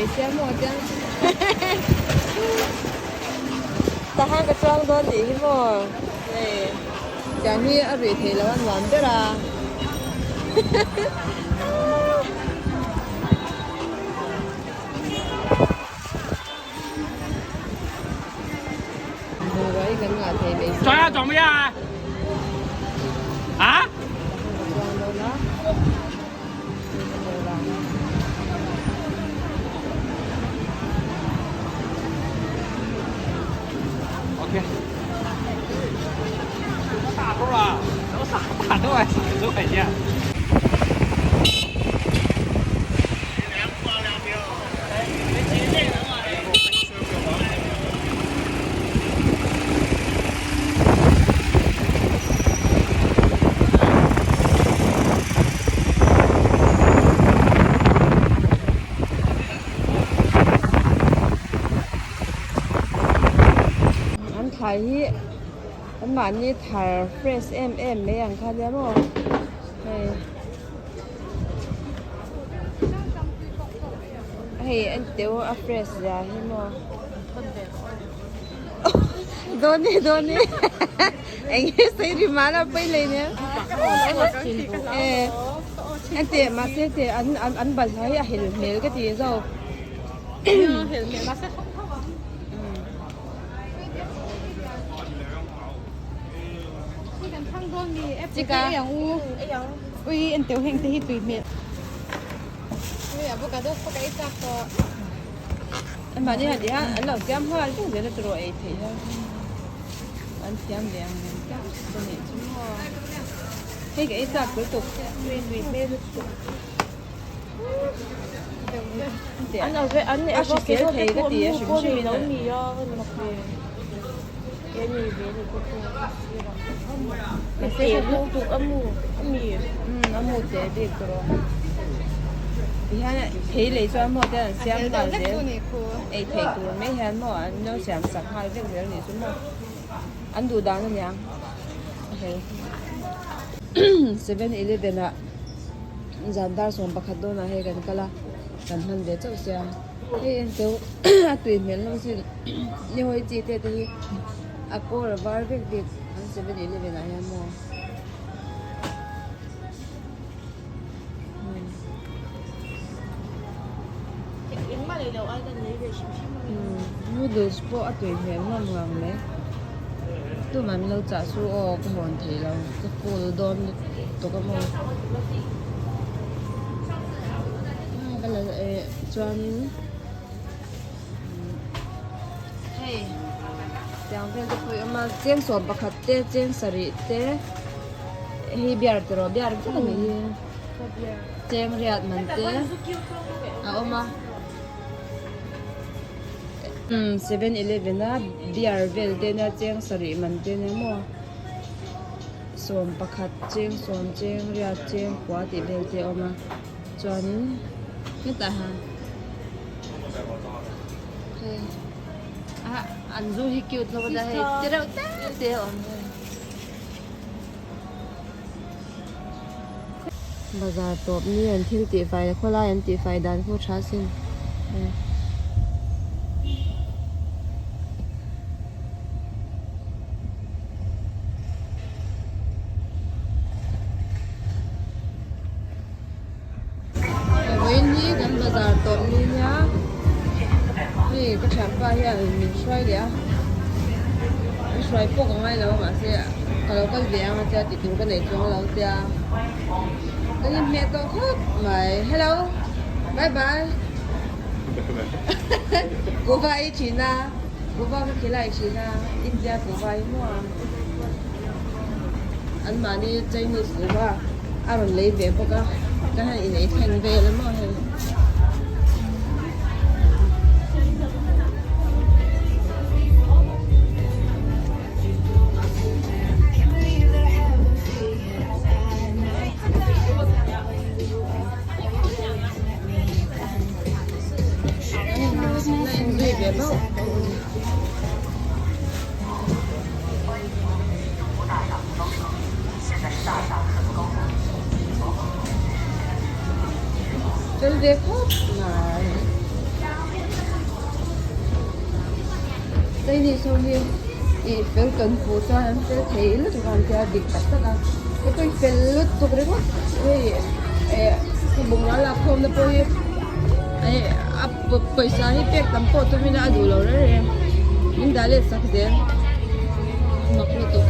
mai sia maw chuan tahan ka chuang dawn tih hi maw hei tiang hi a ruih theih loh a nuam ber a Bungrua hi kan ngah thei mai sia. Ka chuang dawn a. An thlai hi an mahni thar fresh em em mai ang kha nia maw hei. Hei en teu a fresh zia hi maw dawn e dawn e eng nge sawi ri mahla pawi lei nia e en teh mahse teh an an an balhla hi a hel hmel ka ti zo chika Ui en teu heng te hi tui hmel. Ui avocado pawh ka ei chak tawh. Mahni han tih a an lo siam nghal vek zel a tiraw ei theih hian an thiam ve ang reng tak ka nih chu maw. Hei ka ei chak tui tuk tui tui hmel lutuk. A hrisel thei ka ti a hrim hrim in a. A mu te bik tawh tihian thei lei chuan maw te an siam nghal zel ei theih tur mai hian maw an lo siam sak nghal vek zel anih chu maw an duh dan aniang hei 7-eleven ah zan dar 11 dawnah hei kan kal a kan hman ve chauh sia. Hei en teuh a tui hmel hlawm sin ni hawi chi te te hi a kawr a var vek bik an 7-eleven ah hian maw noodles pawh a tui hmel hlawm ngang mai tumah min lo chah su aw ka hawn thei lo ka full dawn lutuk a maw. Chuanin hei tiang vel te pawh hi a awm a cheng 11 te cheng sarih te hei beer ti rawh beer vek a nih hi cheng riat man te a awm a 7-eleven a beer vel te nia cheng sarih man te nia maw. 11 cheng sawm cheng riat cheng kua tih vel te a awm a chuanin hetah hian hei ah an zu hi cute hlawm a hei te reuh te te a awm hei bazar tawp ni an thil tih fai khawlai an tih fai dan pawh tha sin hei. Vawiin hi kan bazar tawp ni nia hei ka thianpa hian min hruai leh a min hruai pawh ka ngai lo a mahse ka lo kal ve ang a tia tih tur ka nei chuang lo tia ka inhmeh tawh khawp mai hello bye bye kuhva ei thin a kuhva ka khilai thin a India kuhva hi maw a. An mahni Chinese kuhva a rawn lei ve bawk a ka han inei thleng vel a maw hei. La inzui ve bauh bauh a ni. Fel ve khawp mai. Chinese ho hi ih fel kan hmuh chuan an fel thei lutuk a an tia dik tak tak a hei pawh hi fel lutuk ringawt hei eh bungrau lak khawm na pawh hi eh a pawisa hi pek tam pawh tum ila a duh lo reng reng min dah let sak zel mak lutuk.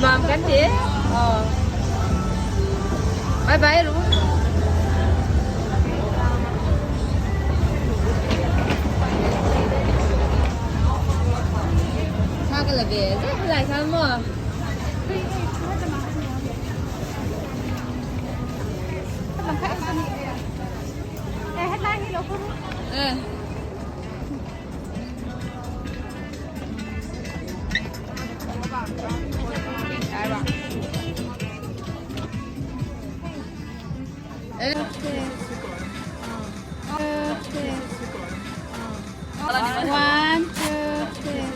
Nuam kan ti Bye bye ru. Thla ka la ve zet helai khan maw. One, two, three.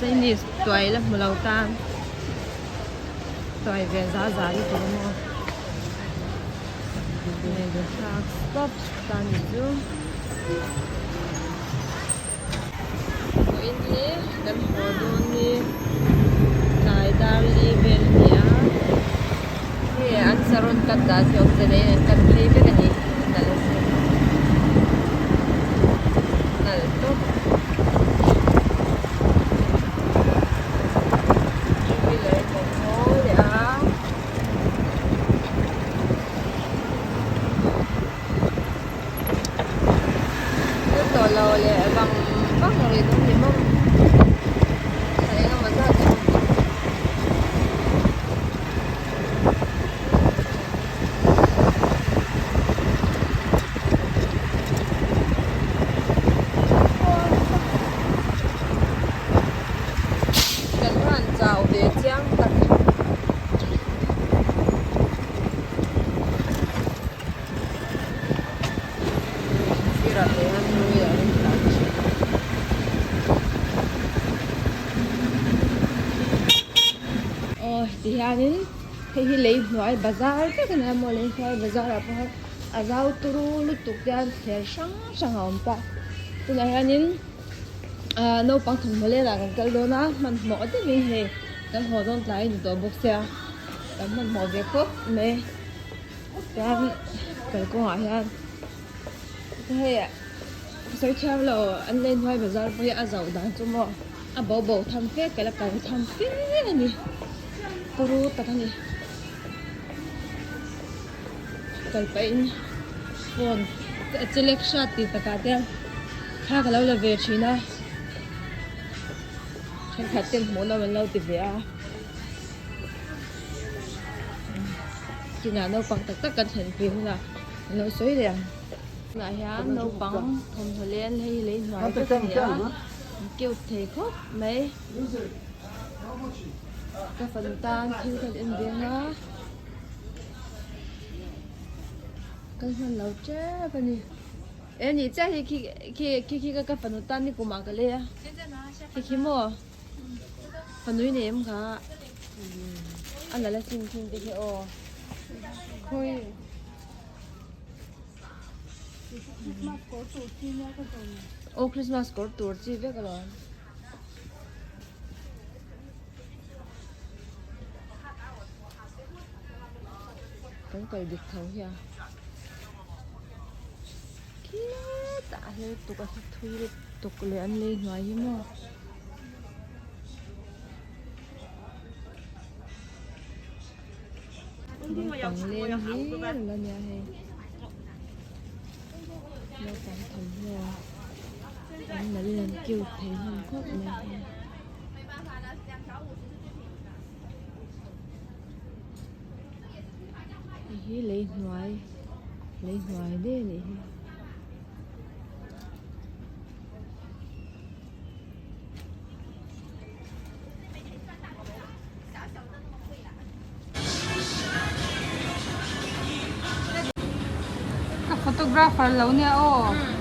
Chinese tuai la hmu lo tan tuai ve za za lutuk a maw stop ta ni chu. Vawiin hi kan haw dawn ni tlai dar li vel a ni a hei an saron cut dan hi awmze neiin an cut phei vek a ni nalh asin nalh tawp two wheeler kan haw leh a. Kal tawh lo leh vang vang rih dawn ni maw thla eng emaw zat chu. Kan van chau ve chiang tak. Sirah te hian nui a rawn tlan thin. Aw ti hianin hei hi lei hnuai bazar vek a ni a maw lei hnuai bazar ah pawh hian a zau turu lutuk te hian thler hrang hrang a awm ta tunah hianin ah naupang thawmhnaw lenah kan kal dawn a hmanhmawh deuhin hei kan haw dawn tlai a ni tawh bawk sia kan hmanhmawh ve khawp mai. Chuan kalkawngah hian hei sawi thiam lo an lei hnuai bazar pawh hi a zauh dan chu maw a bo bo tham fe kal a kal tham fe a ni turu tak a ni kal pahin phone a chelek hrat tih takah te thla ka lo la ve thin a thenkhat ten hmuh nawm an lo ti ve a. Kinah naupang tak tak kan thlen pui hunah an lo sawi leh ang. Tunah hian naupang thawmhnaw len hei hi lei hnuai vek a ni a, an cute thei khawp mai. Ka fanu tan thil kan en veng a. Kal hman lo tep a ni. E nih chiah hi khi khi khi khi ka fanu tan ni kumah ka lei a. Khi khi maw? Fanu i nei em kha? A la la ching ching te khi aw. Khawi. Aw Christmas kawr tur chi vek alawm. Kan kal dik tho hi a khitah a hel tuk a hla thui lutuk leh an lei hnuai hi maw. Naupang leng hlir a nia hei naupang thawmhnaw an nalh in an cute thei hlawm khawp mai hei. Hei hi lei hnuai lei hnuai daih a nih hi. Ka photographer lo nia aw.